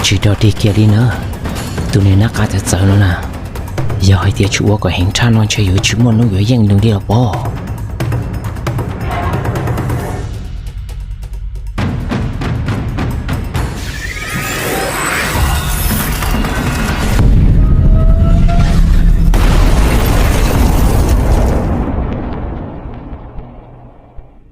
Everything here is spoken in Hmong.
Tsis rog dig kiag li na. Tus niag nab qa txawv txawv no na, yog hais tias tsis ua kom heev tshaj no ntshe yuav tsis muaj hnub yuav yeej nws li los pob.